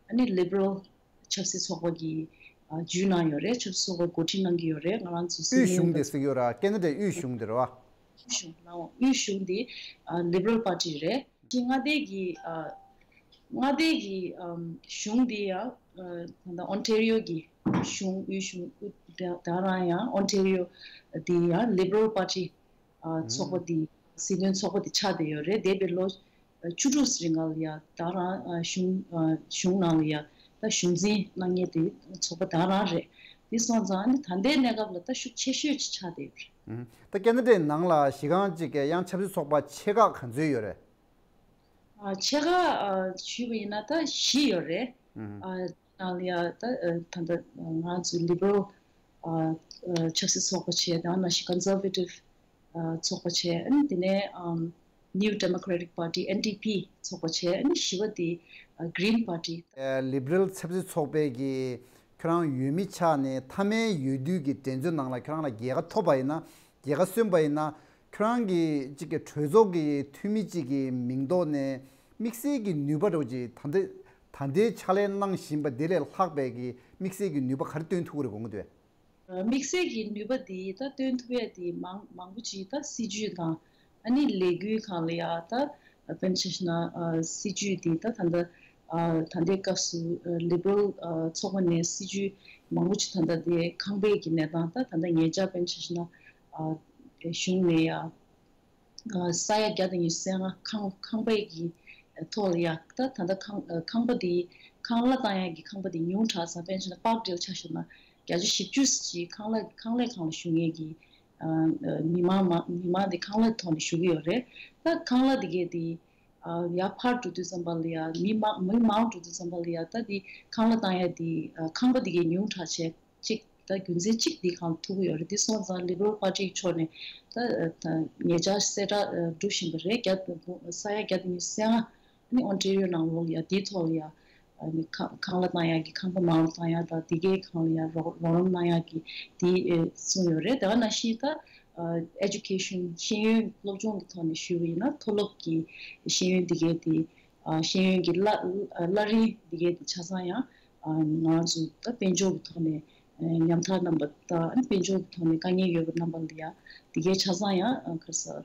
ཨ་ནི་ལི་བྷི་རལ་ཆབ་སྲིད་ཚོགས་པ་གི་ཨ་འཇུས་གནང་ཡོད་རེད། ཆབ་སྲིད་ཚོགས་པ་འགོ་ཁྲིད་གནང་གི་ཡོད་རེད། ང་རང་ཚོ་དབུས་གཞུང་དེ་ཟེར་གྱི་ཡོད་ར། ཁེ་ན་ཌའི་དབུས་གཞུང་དེ་རེད་བ། དབུས་གཞུང་ལའོ། དབུས་གཞུང་དེ་ཨ་ལི་བྷི་རལ་པར་ཊི་རེད། དེ་མངའ་སྡེ་གི་ཨ་མངའ་སྡེ་གི་ཨམ་གཞུང་དེ་ཡང་ཨ་ད་ཨོན་ཊེ་རི་ཡོ་གི་གཞུང་དབུས་གཞུང་དེ་ད་རང་ཡང་ཨོན་ཊེ་རི་ཡོ་དེ་ཡང་ལི་བྷི་རལ་པར་ཊི་ཨ་ཚོགས་པ་དེ་སྲིད་དོན་ཚོགས་པ་དེ་ཆགས་བསྡད་ཡོད་རེད། འདས་པའི་ལོ་ བཅུ་དྲུག་རིང་ག་ལ་ཡ་ད་རང་གཞུང་གཞུང་ནང་ལ་ཡ་ད་གཞུང་འཛིན་གནང་མཁན་དེ་ཚོགས་པ་ད་རང་རེད། དེ་སོང་ཙང་ཨ་ནི་ད་ལྟའི་གནས་སྐབས་ལ་ད་ཤུགས་ཆེ་ཤོས་ཅིག་ཆགས་བསྡད་ཡོད་རེད། ད་ཀེ་ན་ཌའི་ནང་ལ་གཞི་རྐང་གཅིག་གི་ཡང་ཆབ་སྲིད་ཚོགས་པ་ཆེ་ཁག་ག་ཚོད་ཡོད་རེད། ཨ་ཆེ་ཁག་ཨ་ཞུས་པ་ཡིན་ན་ད་བཞི་ཡོད་རེད། ཨ་ནང་ལ་ཡ་ད་ཨ་ད་ལྟ་ང་ཚོ་Liberal ཨ་ཨ་ཆབ་སྲིད་ཚོགས་པ་བྱས། དེ་ནང་བཞིན་Conservative ཨ་ཚོགས་པ་བྱས། ཨ་ནི་དེ་ནས་ཨམ་New Democratic Party N D P ཚོགས་པ་བྱས། ཨ་ནི་བཞི་པ་དེ་ཨ་Green Party། ཨ་Liberal ཆབ་སྲིད་ཚོགས་པའི་གི་ཁྱོད་རང་འོས་མི་ཆགས་ནས་མཐའ་མའི་འོས་བསྡུ་གི་འགྲན་རྩོད་ནང་ལ་ཁྱོད་རང་ལ་རྒྱལ་ཁ་ཐོབ་པ་ཡིན་ན། རྒྱལ་ཁ་སོན་པ་ཡིན་ན། ཁྱོད་རང་གི་གཅིག་གི་གྲོས་ཚོགས་ཀྱི་འཐུས་མི་གཅིག་གི་མིང་ཐོག་ནས་དམིགས་བསལ་གྱི་ནུས་པ་འདྲ་བོ་ཅིག་ད་ལྟ་ད་ལྟའི་ཕྱག་ལས་གནང་བཞིན་པ་འདི་ལས་ལྷག་པའི་གི་དམིགས་བསལ་གྱི་ནུས་པ་ག་རེ་སྟོན་ཐུབ་ཀྱི་རེད་དགོངས་ཀྱི་འདུག་དམིགས་བསལ་གྱི་ནུས་པ་འདི་ད་སྟོན་ཐུབ་ཡ་འདི་མང་མང་པོ་ཅིག་ད་སྲིད་ཇུས་དང་ཨ་ནི་ལས་འགུལ་སྒང་ལ་ཡ་ད་དཔེར་ན་ཆ་བཞག་ན་ཨ་སྲིད་ཇུས་འདི་ད་ད་ལྟ་ཨ་ད་ལྟའི་སྐབས་སུ་ཨ་Liberal ཨ་ཚོགས་པ་ནས་སྲིད་ཇུས་མང་པོ་ཅིག་ད་ལྟ་དེ་ཁང་པའི་གི་གནས་སྟངས། ད་ད་ལྟ་ཉེ་ཆར་དཔེར་ན་ཆ་བཞག་ན་ཨ་གཞུང་ནས་ཡ་ཨ་ས་ཡ་བརྒྱ་དང་ཉི་ཤུ་རྩ་ལྔ་ཁང་ཁང་པའི་གི་ཐོག་ལ་ཡ་ད་ད་ལྟ་ཁང་ཨ་ཁང་པ་དེ་ཁང་གླ་བཏང་ཡ་གི་ཁང་པ་དེ་ཉུང་དྲགས་ཙང་། དཔེར་ན་ཆ་བཞག་ན་Parkdale ཆ་བཞག་ན་བརྒྱ་ཆ་བཞི་བཅུ་ཅིག་ཁང་གླ་ཁང་ལས་ཁང་ལ་བཞུགས་མཁན་གྱི་ཨ་ཨ་མི་མང་མ་མི་མང་དེ་ཁང་གླ་ཐོག་ནས་བཞུགས་ཀྱི་ཡོད་རེད། ད་ཁང་གླ་དེ་གས་དེ་ཨ་ཡར་འཕར་འགྲོ་དུས་ཙམ་པ་ལ་ཡ་མི་མང་མི་མང་འགྲོ་དུས་ཙམ་པ་ལ་ཡ་ད་དེ་ཁང་གླ་བཏང་ཡ་དེ་ཨ་ཁང་པ་དེ་གས་ཉུང་དྲགས་བྱས་གཅིག་ད་རྒྱུ་མཚན་གཅིག་དེ་གང་ཐུག་གི་ཡོད་རེད། དེ་སོང་ཙང་Liberal Party གི་ཕྱོགས་ནས་ད་ད་ཉེ་ཆར་གསལ་བསྒྲགས་ཨ་སྒྲུབ་བཞིན་པ་རེད། བརྒྱ་ས་ཡ་བརྒྱ་དང་ཉི་ཤུ་རྩ་ལྔ་ནི་Ontario ནང་ལོགས་ལ་ཡ་དེའི་ཐོག་ལ་ཡ་ཨ་ནི་ཁང་ཁང་གླ་བཏང་ཡག་གི་ཁང་པ་མང་རུ་བཏང་ཡག་དང་། དེ་གའི་སྒང་ལ་ཡ་རོགས་རོགས་རམ་གནང་ཡག་གི་དེ་ཨེ་གསུངས་ཡོད་རེད། དེ་ག་ནང་བཞིན་ད་ཨ་Education ཤེས་ཡོན་སློབ་སྦྱོང་གི་ཐོག་ནས་ཞུས་པ་ཡིན་ན་མཐོ་སློབ་ཀྱི་ཤེས་ཡོན་དེ་གའི་དེ་ཨ་ཤེས་ཡོན་གྱི་བླ་བླ་རིམ་དེ་གའི་དེ་ཆ་ཚང་ཡང་ཨ་ང་ཚོ་ད་དཔལ་འབྱོར་གྱི་ཐོག་ནས་ཨ་ཉམ་ཐག་རྣམ་པ་དང་དཔལ་འབྱོར་གྱི་ཐོག་ནས་དཀའ་ངལ་ཡོད་པ་རྣམ་པ་ལ་ཡ་དེ་གའི་ཆ་ཚང་ཡང་ཨ་ག་རེ་ཟེར་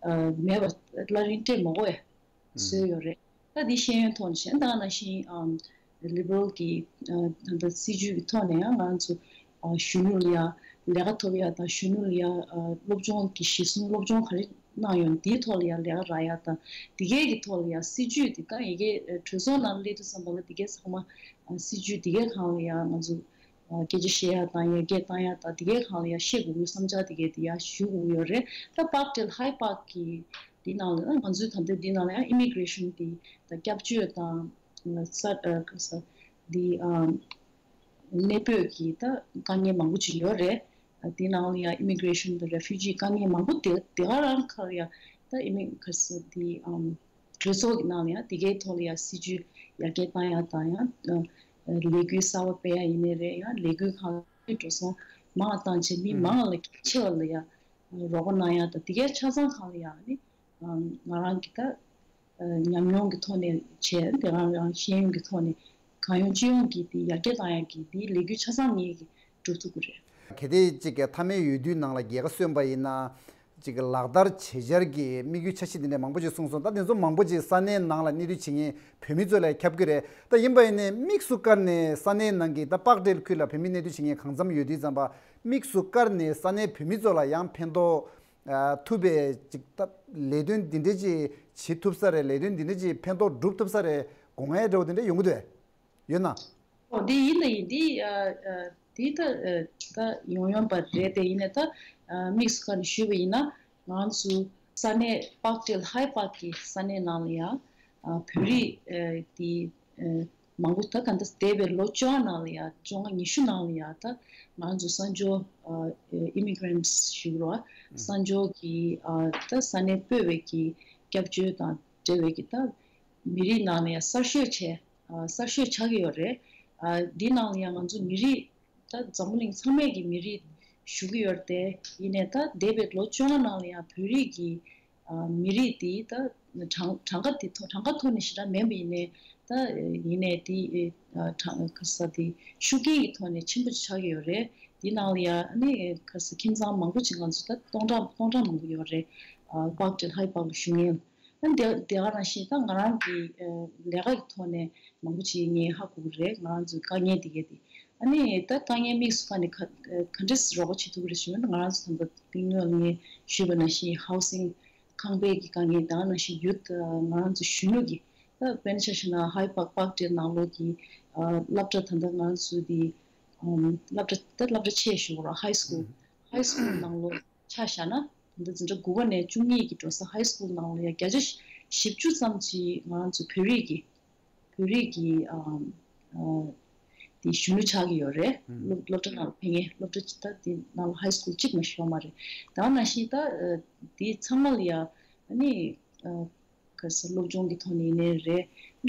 ཨ་མེད་པ་བླ་རིམ་སྤྲད་མ་དགོས་ཡ། བཟོས་ཡོད་རེད། ད་འདི་ཤེས་ཡོན་ཐོག་ནས་བྱས་ན་ད་ནང་བཞིན་ཨམ་Liberal གི་ཨ་ད་ལྟ་སྲིད་ཇུས་ཀྱི་ཐོག་ནས་ཡང་ང་ཚོ་ཨ་གཞོན་ནུ་ལ་ཡ་ལས་ཀ་ཐོབ་ཡ་དང་། གཞོན་ནུ་ལ་ཡ་ཨ་སློབ་སྦྱོང་གི་གཞི་བཟུང་སློབ་སྦྱོང་ག་རེ་གནང་ཡོད་འདིའི་ཐོག་ལ་ཡ་ལས་ཀ་རག་ཡ་དང་། འདི་གའི་གི་ཐོག་ལ་ཡ་སྲིད་ཇུས་འདི་ད་ཡི་གེ་ཨ་གྲོས་ཚོགས་ནང་སླེབས་དུས་ཙམ་པ་ལ་འདི་གའི་ཚང་མ་ཨ་སྲིད་ཇུས་འདི་གའི་སྒང་ལ་ཡ་ང་ཚོ་ཨ་སྐད་ཆ་བཤད་ཡ་དང་། ཡར་རྒྱས་བཏང་ཡ་དང་། འདི་གའི་སྒང་ལ་ཡ་བཤད་དགོས་ཀྱི་བསམ་འཆར་འདི་གའི་འདི་ཡ་ཞུ་དགོས་ཀྱི་ཡོད་རེད། ད་Parkdale High Park གི་འདི་ནང་ལ་ང་ཚོའི་ད་ལྟ་འདི་ནང་ལ་ཡང་Immigration འདི་ད་སྐྱབས་བཅོལ་དང་ས་ཨ་ག་ས་འདི་ཨམ་གནས་སྤོས་ཀྱི་ད་དཀའ་ངལ་མང་པོ་ཅིག་ཡོད་རེད། འདི་ནང་ལ་ཡང་Immigration དང་Refugee དཀའ་ངལ་མང་པོ་དེ་དེ་ག་རང་ཁར་ཡང་ད་ཨི་མི་ག་ས་འདི་ཨམ་གྲོས་ཚོགས་ཀྱི་ནང་ལ་ཡང་དེ་གའི་ཐོག་ལ་ཡང་སྲིད་ཇུས་ཡར་རྒྱས་བཏང་ཡ་དང་། ཡང་ཨ་ལས་འགུལ་གསར་པ་སྤེལ་ཡ་ཡིན་ནའི་རེད། ཡང་ལས་འགུལ་ཁག་འགྲོ་སོང་མང་བ་བཏང་བྱས་མི་མང་ལ་གལ་ཆེ་བ་ལ་ཡང་རོགས་པ་གནང་ཡ་དང་། དེ་གའི་ཆ་ཚང་སྒང་ལ་ཡང་ནི་ང་རང་གི་ད་ཉམས་མྱོང་གི་ཐོག་ནས་བྱས། དེ་རང་རང་ཤེས་ཡོན་གྱི་ཐོག་ནས་གང་ཡོང་ཅི་ཡོང་གིས་དེ་ཡར་རྒྱས་བཏང་ཡ་གི་དེའི་ལས་འགུལ་ཆ་ཚང་ངེད་ཀྱིས་སྒྲུབ་ཐུབ་ཀྱི་རེད། གལ་ཏེ་གཅིག་གི་མཐའ་མའི་འོས་བསྡུའི་ནང་ལ་རྒྱལ་ཁ་སོན་པ་ཡིན་ན། གཅིག་གི་ལག་བསྟར་བྱེད་འཆར་གྱི་དམིགས་ཡུལ་འཆར་གཞི་འདི་འདྲ་མང་པོ་ཅིག་གསུངས་སོང་། ད་དེ་ཚོ་མང་པོ་ཅིག་ས་གནས་ནང་ལ་གནས་སྡོད་བྱེད་མཁན་བོད་མི་ཚོ་ལ་ཁྱབ་ཀྱི་རེད། ད་ཡིན་པ་ཡིན་ནའི་དམིགས་སུ་བཀར་ནས་ས་གནས་ནང་གི་ད་པག་ཏྲེལ་ཁུལ་ལ་བོད་མི་གནས་སྡོད་བྱེད་མཁན་གང་འཚམ་ཡོད་དུས་ཙམ་པ། དམིགས་སུ་བཀར་ནས་ས་གནས་བོད་མི་ཚོ་ལ་ཡང་ཕན་ཐོགས་ཨ་ཐུབ་པའི་ཅིག་ད་ལས་དོན་འདི་འདྲ་ཅིག་བྱེད་ཐུབ་ས་རེད། ལས་དོན་འདི་འདྲ་ཅིག་ཕན་ཐོགས་སྒྲུབ་ཐུབ་ས་རེད་དགོངས་ཡ་འདྲ་བོ་དེ་འདྲ་ཡོང་གི་འདུག་ཡོད་ན། ཨོ་འདི་ཡིན་ད་ཡིན། འདི་ཨ་ཨ་འདི་ད་ཨ་ད་ཡོང་ཡོང་པ་རེད། དེ་ཡིན་ནའི་ད་ཨ་དམིགས་སུ་བཀར་ནས་ཞུས་པ་ཡིན་ན་ང་ཚོ་ས་གནས་པག་ཏྲེལ་ཧའི་པག་གི་ས་གནས་ནང་ལ་ཡང་ཨ་བོད་རིགས་ཨ་དེ་ཨ་མང་པོ་ད་ག་འདྲ་འདས་པའི་ལོ་བཅོ་ལྔ་ནང་ལ་ཡ་བཅོ་ལྔ་ཉི་ཤུ་ནང་ལ་ཡ་ད་ང་ཚོ་གསར་འབྱོར་ཨ་ཨ་immigrants་ཞུ་རོགས། གསར་འབྱོར་གྱི་ཨ་ད་ས་གནས་སྤོས་པའི་གི་སྐྱབས་བཅོལ་དང་འབྲེལ་བའི་གི་ད་མི་རིགས་ནང་ལ་ཡ་གསར་ཤོས་བྱས་ཨ་གསར་ཤོས་ཆགས་ཀྱི་ཡོད་རེད། ཨ་འདི་ནང་ལ་ཡ་ང་ཚོ་མི་རིགས་ད་འཛམ་བུ་གླིང་ཚང་མས་ཀྱི་མི་རིགས་ཞུ་གི་ཡོད་རེད་དེ། ཡིན་ནའི་ད་འདས་པའི་ལོ་བཅོ་ལྔ་ནང་ལ་ཡང་བོད་རིགས་ཀྱི་ཨ་མི་རིགས་དེ་ད་གྲངས་གྲངས་ཀ་དེ་ཐོག་གྲངས་ཀ་ཐོག་ནས་ཞེ་དྲག་མིན་པ་ཡིན་ནའི་ད་ཡིན་ནའི་དེ་ཨ་གྲངས་ག་ས་དེ་ཤུགས་རྐྱེན་གྱི་ཐོག་ནས་ཆེན་པོ་ཆགས་ཀྱི་ཡོད་རེད། དེ་ནང་ལ་ཡང་ཨ་ནི་ག་ས་ཁྱིམ་ཚང་མང་པོ་ཅིག་ང་ཚོ་ད་སྟོང་ཕྲག་སྟོང་ཕྲག་མང་པོ་ཡོད་རེད། ཨ་པག་ཏྲེལ་ཧའི་པག་ལ་བཞུགས་མཁན། ཨ་ནི་དེ་དེ་ག་ནང་བཞིན་ད་ང་རང་གི་ཨ་ལས་ཀ་གི་ཐོག་ནས་མང་པོ་ཅིག་ངས་ཧ་གོ་གི་རེད། ང་རང་ཚོའི་དཀའ་ངལ་དེ་གས་དེ། ཨ་ནི་ད་དཀའ་ངལ་དམིགས་སུ་བཀར་ནས་ག་ག་འདྲས་རོགས་པ་བྱེད་ཐུབ་ཀྱི་རེད་ཞུས་ན། ང་རང་ཚོ་ད་ལྟ་དེ་སྔོན་ལ་ངས་ཞུས་པ་ནང་བཞིན་housing ཁང་པའི་གི་དཀའ་ངལ་དང་ནང་བཞིན་ཡུལ་ང་རང་ཚོ་གཞོན་ནུ་གི་ད་དཔེར་ན་ཆ་བཞག་ན་ཧའི་པག་པག་ཏེལ་ནང་ལོགས་ཀྱི་སློབ་གྲྭ་ད་ལྟ་ང་རང་ཚོ་དེ་སློབ་གྲྭ་ད་སློབ་གྲྭ་ཆེ་ཞུ་ར་ཧའི་སྐུལ་ཧའི་སྐུལ་ནང་ལོགས་ཆ་བཞག་ན་ད་ལྟ་འཛིན་གྲྭ་དགུ་པ་ནས་བཅུ་གཉིས་ཀྱི་འགྲོ་ས་ཧའི་སྐུལ་ནང་ལོགས་ཡ་བརྒྱ་ཆ་བཞི་བཅུ་ཙམ་ཅིག་ང་རང་ཚོ་བོད་རིགས་ཀྱི་བོད་རིགས་ཀྱི་ཨམ་ཨ་དེ་གཞོན་ནུ་ཆགས་ཀྱི་ཡོད་རེད། ཨུམ། སློབ་སློབ་གྲྭ་ནང་ལ་ཕེབས་མཁན་སློབ་གྲྭ་ད་དེ་ནང་ལ་ཧའི་སྐུལ་གཅིག་མ་ཞུ་བ་མ་རེད། ད་ནང་བཞིན་ད་ཨ་དེ་ཚང་མ་ལ་ཡ་ཨ་ནི་ཨ་ག་ས་སློབ་སྦྱོང་གི་ཐོག་ནས་ཡིན་ནའི་རེད།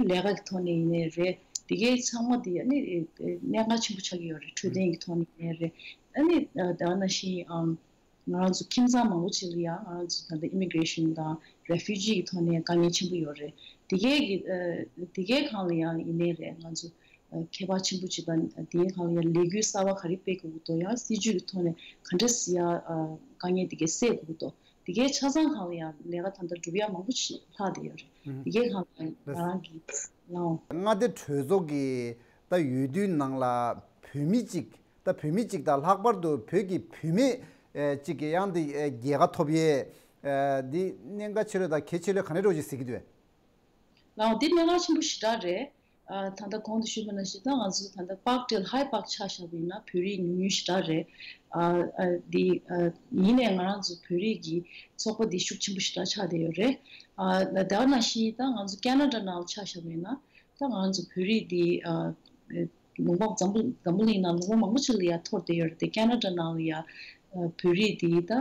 ལས་ཀ་གི་ཐོག་ནས་ཡིན་ནའི་རེད། དེ་གའི་ཚང་མ་དེ་ཨ་ནི་ཨ་གནད་འགག་ཆེན་པོ་ཆགས་ཀྱི་ཡོད་རེད། འཕྲོད་བསྟེན་གི་ཐོག་ནས་ཡིན་ནའི་རེད། ཨ་ནི་ཨ་ད་ནང་བཞིན་ཨམ། ང་རང་ཚོ་ཁྱིམ་ཚང་མང་པོ་ཅིག་ལ་ཡང་ང་རང་ཚོ་ད་ལྟ་ཨི་མི་གྷི་རེ་ཤན་དང་རེ་ཕུ་ཇི་གི་ཐོག་ནས་དཀའ་ངལ་ཆེན་པོ་ཡོད་རེད། དེ་གའི་གི་ཨ་དེ་གའི་སྒང་ལ་ཡང་ཡིན་ནའི་རེད། ང་ཚོ་ཨ་ཁྱད་པར་ཆེན་པོ་ཅིག་དང་དེའི་སྒང་ལ་ཡང་ལས་འགུལ་གསར་པ་ག་རེ་སྤེལ་དགོས་ཀྱི་འདུག་ཡང་སྲིད་ཇུས་ཀྱི་ཐོག་ནས་ག་འདྲ་སེ་ཡང་ཨ་དཀའ་ངལ་དེ་གའི་སེལ་དགོས་ཀྱི་འདུག་དེ་གའི་ཆ་ཚང་སྒང་ལ་ཡང་ལས་ཀ་ད་ལྟ་སྒྲུབ་ཡ་མང་པོ་ཞིག་ལྷག་བསྡད་ཡོད་རེད། ཨུ། དེ་གའི་སྒང་ལ་ཡང་ང་རང་གི་ལའོ། མངའ་སྡེ་གྲོས་ཚོགས་ཀྱི་ད་འོས་བསྡུའི་ནང་ལ་བོད་མི་གཅིག་ད་བོད་མི་གཅིག་དང་ལྷག་པར་དུ་བོད་ཀྱི་བུད་མེད་ཨེ་གཅིག་གིས་ཡང་འདི་ཨེ་རྒྱལ་ཁ་ཐོབ་ཡས་ཨེ་འདི་གནད་འགག་ཆེ་ལོས་དང་གལ་ཆེ་ལོས་ག་འདྲ་འདྲ་བོ་ཞིག་གཟིགས་ཀྱི་འདུག་ལའོ། འདི་གནད་འགག་ཆེན་པོ་ཞེ་དྲག་རེད། ཨ་ད་ལྟ་གོང་དུ་ཞུས་པ་ནང་བཞིན་ད་ང་ཚོ་ད་ལྟ་པག་ཏེལ་ཧའི་པག་ཆ་བཞག་པ་ཡིན་ན་བོད་རིགས་ཉུང་ཉུང་ཞེ་དྲག་རེད། ཨ་ཨ་འདི་ཨ་ཡིན་ནའི་ང་རང་ཚོ་བོད་རིགས་ཀྱི་ཚོགས་པ་འདི་ཤུགས་ཆེན་པོ་ཞེ་དྲག་ཆགས་བསྡད་ཡོད་རེད། ཨ་ད་ག་ནང་བཞིན་ད་ང་ཚོ་ཁེ་ན་ཌ་ནང་ལ་ཆ་བཞག་པ་ཡིན་ན་ད་ང་ཚོ་བོད་རིགས་འདི་ཨ་ལུང་པ་འཛམ་བུ་འཛམ་བུ་གླིང་ནང་ལུང་པ་མང་པོ་ཅིག་ལ་ཡ་འཐོར་བསྡད་ཡོད་རེད་དེ། ཁེ་ན་ཌ་ནང་ལ་ཡ་ཨ་བོད་རིགས་འདི་ད་ཨ་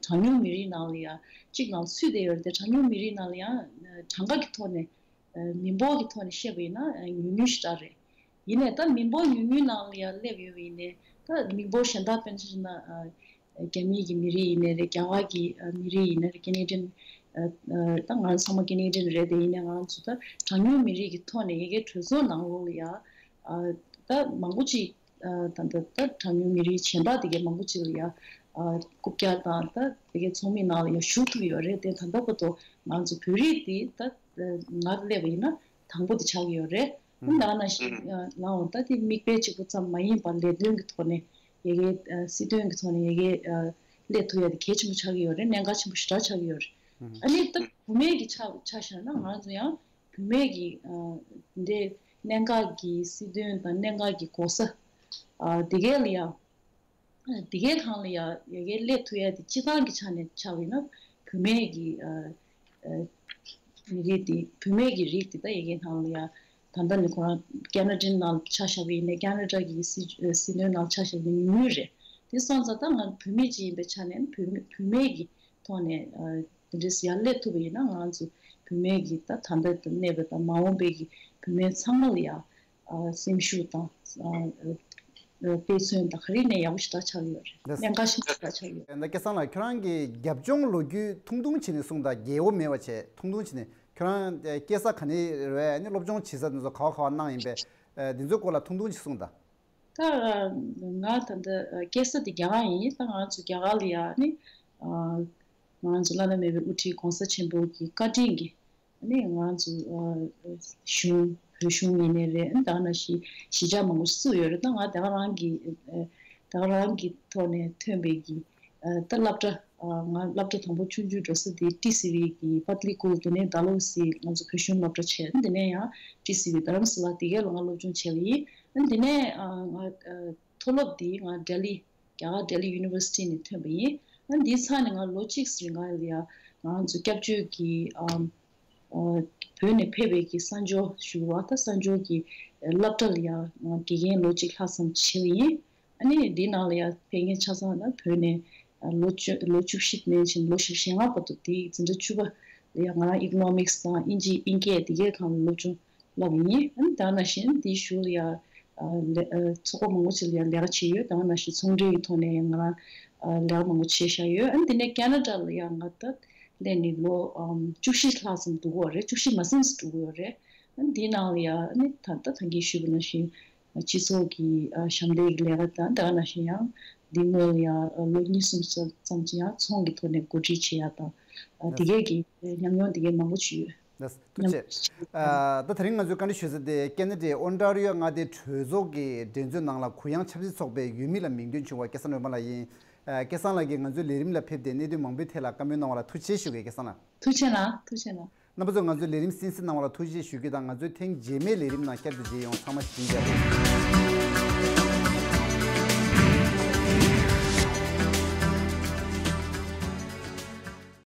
གྲངས་ཉུང་མི་རིགས་ནང་ལ་ཡ་གཅིག་ནང་ཚུད་བསྡད་ཡོད་རེད་དེ། གྲངས་ཉུང་མི་རིགས་ནང་ལ་ཡ་ཨ་གྲངས་ཀ་གི་ཐོག་ནས་ཨ་མི་འབོར་གྱི་ཐོག་ནས་བཤད་པ་ཡིན་ན་ཨ་ཉུང་ཉུང་ཞེ་དྲག་རེད། ཡིན་ནའི་ད་མི་འབོར་ཉུང་ཉུང་ནང་ལ་ཡ་སླེབས་ཡོད་པ་ཡིན་ནའི་ད་མི་འབོར་གཞན་དག་དཔེར་ན་ཆ་བཞག་ན་ཨ་རྒྱ་མི་གི་མི་རིགས་ཡིན་ནའི་རེད། རྒྱ་གར་གྱི་ཨ་མི་རིགས་ཡིན་ནའི་རེད། ཁེ་ནེ་ཌི་ཡན་ཨ་ཨ་ད་ང་རང་ཚང་མ་ཁེ་ནེ་ཌི་ཡན་རེད་དེ། ཡིན་ནའི་ང་རང་ཚོ་ད་གྲངས་ཉུང་མི་རིགས་ཀྱི་ཐོག་ནས་ཡ་གའི་གྲོས་ཚོགས་ནང་ལོགས་ལ་ཡ་ཨ་ད་མང་པོ་ཅིག་ཨ་ད་ད་ད་གྲངས་ཉུང་མི་རིགས་གཞན་དག་དེ་གའི་མང་པོ་ཅིག་ལ་ཡ་ཨ་རྐུབ་བཀྱག་དང་ད་དེ་གའི་ཚོགས་མི་ནང་ལ་ཡ་ཞུགས་ཐུབ་ཡོད་རེད་དེ། ད་ལྟ་བར་དུ་ང་ཚོ་བོད་རིགས་དེ་ད་ང་སླེབས་པ་ཡིན་ན་དང་པོ་དེ་ཆགས་ཀྱི་ཡོད་རེད། ཨ་ནི་ད་ག་ནང་བཞིན་ཨ་ལའོ་ད་དེ་མིག་དཔེ་གཅིག་པུ་ཙམ་མ་ཡིན་པར་ལས་དོན་གྱི་ཐོག་ནས་ཡ་གའི་ཨ་སྲིད་དོན་གྱི་ཐོག་ནས་ཡ་གའི་ཨ་སླེབས་ཐུབ་ཡ་དེ་གལ་ཆེན་པོ་ཆགས་ཀྱི་ཡོད་རེད། གནད་འགག་ཆེན་པོ་ཞེ་དྲག་ཆགས་ཀྱི་ཡོད་རེད། ཨ་ནི་ད་བུད་མེད་ཀྱི་ཆ་ཆ་བཞག་ན་ང་ཚོ་ཡང་བུད་མེད་ཀྱི་ཨ་འདི་གནད་འགག་གི་སྲིད་དོན་དང་གནད་འགག་གི་གོ་ས་ཨ་དེ་གའི་ལ་ཡ་དེ་གའི་སྒང་ལ་ཡ་ཡ་གའི་སླེབས་ཐུབ་ཡ་དེ་སྤྱི་བཏང་གི་ཆ་ནས་ཆ་བ་ཡིན་ན་བུད་མེད་ཀྱི་ཨ་ཨ་མི་རིགས་དེ་བུད་མེད་ཀྱི་རིགས་དེ་ད་ཡ་གའི་སྒང་ལ་ཡ་ད་ལྟ་ནི་ཁོ་རང་ཁེ་ན་ཌ་ནང་ཆ་བཞག་པ་ཡིན་ནའི་ཁེ་ན་ཌ་གི་སྲིད་སྲིད་དོན་ནང་ཆ་བཞག་པ་ཡིན་ནའི་ཉུང་ཉུང་རེད། དེ་སོང་ཙང་ད་ང་བུད་མེད་ཅིག་ཡིན་པའི་ཆ་ནས་བུད་མེད་བུད་མེད་ཀྱི་ཐོག་ནས་ཨ་དེ་འདྲའི་ཡར་སླེབས་ཐུབ་པ་ཡིན་ན་ང་ཚོ་བུད་མེད་ཀྱི་ད་ད་ལྟ་གནས་པ་དང་མ་འོངས་པའི་གི་བུད་མེད་ཚང་མ་ལ་ཡ་ཨ་སེམས་ཤུགས་དང་ཨ་ཨ་དཔེ་མཚོན་དང་ག་རེ་ནས་ཡག་པོ་ཞེ་དྲག་ཆགས་ཡོད་རེད། ལགས། གནད་འགག་ཆེན་པོ་ཞེ་དྲག་ཆགས་ཡོད་རེད། ད་སྐལ་བཟང་ལགས་ཁྱོད་རང་གི་རྒྱབ་ལྗོངས་ལོ་རྒྱུས་ཐུང་ཐུང་བྱས་ནས་གསུངས་དང་། རྒྱལ་པོ་མེད་པ་བྱས་ཐུང་ཐུང་བྱས་ནས་ཁྱོད་རང་སྐྱེས་ས་ག་ནས་རེད། ཨ་ནི་སློབ་སྦྱོང་བྱེད་ས་དེ་ཚོ་ག་བ་ག་བ་གནང་ཡིན་པས། ཨ་འདི་ཚོའི་སྐོར་ལ་ཐུང་ཐུང་ཅིག་གསུངས་དང་། ད་ང་ད་ལྟ་སྐྱེས་ས་དེ་རྒྱ་གར་ཡིན། ད་ང་ཚོ་རྒྱ་གར་ལ་ཡ་ནི་ང་ཚོ་བླ་ན་མེད་པའི་དབུ་ཁྲིད་གོང་ས་ཆེན་པོ་གི་བཀའ་དྲིན་གྱིས་ནི་ང་ཚོ་གཞུང་བོད་གཞུང་ཡིན་ནའི་རེད། ད་ནང་བཞིན་གཞིས་ཆགས་མང་པོ་ཞིག་བཙུགས་ཡོད་རེད། ད་ང་ད་ག་རང་གི་ད་ག་རང་གི་ཐོག་ནས་ཐོན་པའི་གི་ད་སློབ་གྲྭ་ང་སློབ་གྲྭ་དང་པོ་ཆུང་ཆུང་འགྲོ་ས་དེ་ཏི་སི་ཝི་གི་པ་ཏ་ལི་ཀུལ། དེ་ནས་ཌལ་ཧོ་སི་ང་ཚོ་བོད་གཞུང་སློབ་གྲྭ་བྱས། དེ་ནས་ཡང་ཏི་སི་ཝི་རྡ་རམ་ས་ལ་དེ་གའི་ལ་ང་སློབ་སྦྱོང་བྱས་པ་ཡིན། དེ་ནས་ང་མཐོ་སློབ་དེ་ང་ལྡི་ལི་རྒྱ་གར་ལྡི་ལི་ཡུ་ནི་ཝར་སི་ཊི་ནས་ཐོན་པ་ཡིན། ཨ་འདིའི་ཚབ་ནས་ང་ལོ་གཅིག་རིང་ང་ལ་ཡ་ང་ཚོ་སྐྱབས་བཅོལ་གྱི་ཨམ་ཨ་བོད་ནས་ཕེབས་པའི་གི་གསར་འབྱོར་ཞུ་བ་ད་གསར་འབྱོར་གྱི་སློབ་གྲྭ་ལ་ཡ་ང་དགེ་རྒན་ལོ་གཅིག་ལྷག་ཙམ་བྱས་པ་ཡིན། ཨ་ནི་འདིའི་ནང་ལ་ཡ་ཕེབས་མཁན་ཆ་ཚང་ད་བོད་ནས་ལོ་བཅུ་ལོ་བཅུ་བཞི་ནས་བྱས་ལོ་བཞི་བཅུ་ཞེ་ལྔ་བར་དུ་དེའི་འཛིན་གྲྭ་བཅུ་པ་ལ་ཡ་ང་རང་ཨི་ཀོ་ནོ་མིག་སི་དང་དབྱིན་ཇི་དབྱིན་སྐད་དེ་གའི་སྒང་ལ་སློབ་སྦྱོང་བསླབ་པ་ཡིན། ཨ་ནི་ད་ནང་བཞིན་འདིའི་གཞུག་ལ་ཡ་ཨ་ལས་ཨ་ཚོགས་པ་མང་པོ་ཅིག་ལ་ཡ་ལས་ཀ་བྱས་ཡོད། ད་ནང་བཞིན་ཚོང་འབྲེལ་གྱི་ཐོག་ནས་ཡང་ང་རང་ཨ་ལས་ཀ་མང་པོ་བྱས་བཞག་ཡོད། ཨ་ནི་དེ་ནས་ཁེ་ན་ཌ་ལ་ཡ་ང་ད་སླེབས་ནས་ལོ་ཨམ་བཅུ་བཞི་ལྷག་ཙམ་འགྲོ་གི་ཡོད་རེད། བཅུ་བཞི་མ་ཟིན་ཙམ་འགྲོ་གི་ཡོད་རེད། ཨ་ནི་དེའི་ནང་ལ་ཡ་ཨ་ནི་ད་ལྟ་ད་གིན་ཞུས་པ་ནང་བཞིན་སྤྱི་ཚོགས་ཀྱི་ཨ་ཞབས་འདེགས་ཀྱི་ལས་ཀ་དང་། ད་ནང་བཞིན་ཡང་འདི་སྔོན་ལ་ཡ་ཨ་ལོ་གཉིས་གསུམ་ཙམ་ཙམ་ཅིག་ཡང་ཚོང་གི་ཐོག་ནས་འགོ་ཁྲིད་བྱེད་ཡ་དང་། ཨ་དེ་གས་ཀྱི་ཉམས་མྱོང་དེ་གས་མང་པོ་ཅིག་ཡོད། ལགས་སོ། ཐུགས་རྗེ་ཆེ། ཨ་ད་དེ་རིང་ང་ཚོས་བཀའ་འདྲི་ཞུ་ས་དེ་ཀེ་ན་ཌའི་ཨོན་ཊ་རི་ཡོ་མངའ་སྡེའི་གྲོས་ཚོགས་ཀྱི་འགྲན་རྩོད་ནང་ལ་གུ་ཡངས་ཆབ་སྲིད་ཚོགས་པའི་འོས་མི་ལ་མིང་འདོན་བྱུང་བ་སྐལ་བཟང་སྒྲོལ་མ་ལགས་ཡིན། ཨ། སྐལ་བཟང་ལགས་ཀྱིས་ང་ཚོའི་ལས་རིམ་ལ་ཕེབས་ཏེ་གནད་དོན་མང་པོའི་ཐད་ལ་བཀའ་མོལ་གནང་བ་ལ་ཐུགས་རྗེ་ཆེ་ཞུ་གི། སྐལ་བཟང་ལགས། ཐུགས་རྗེ་གནང་། ཐུགས་རྗེ་གནང་། རྣམ་པ་ཚོ་ང་ཚོའི་ལས་རིམ་གསན་གཟིགས་གནང་བ་ལ་ཐུགས་རྗེ་ཆེ་ཞུ་རྒྱུ་དང་། ང་ཚོའི་ཐེངས་རྗེས་མའི་ལས་རིམ་ནང་བསྐྱར་དུ་མཇལ་ཡོང་། ཚང་མ་བཞུགས་གནང་།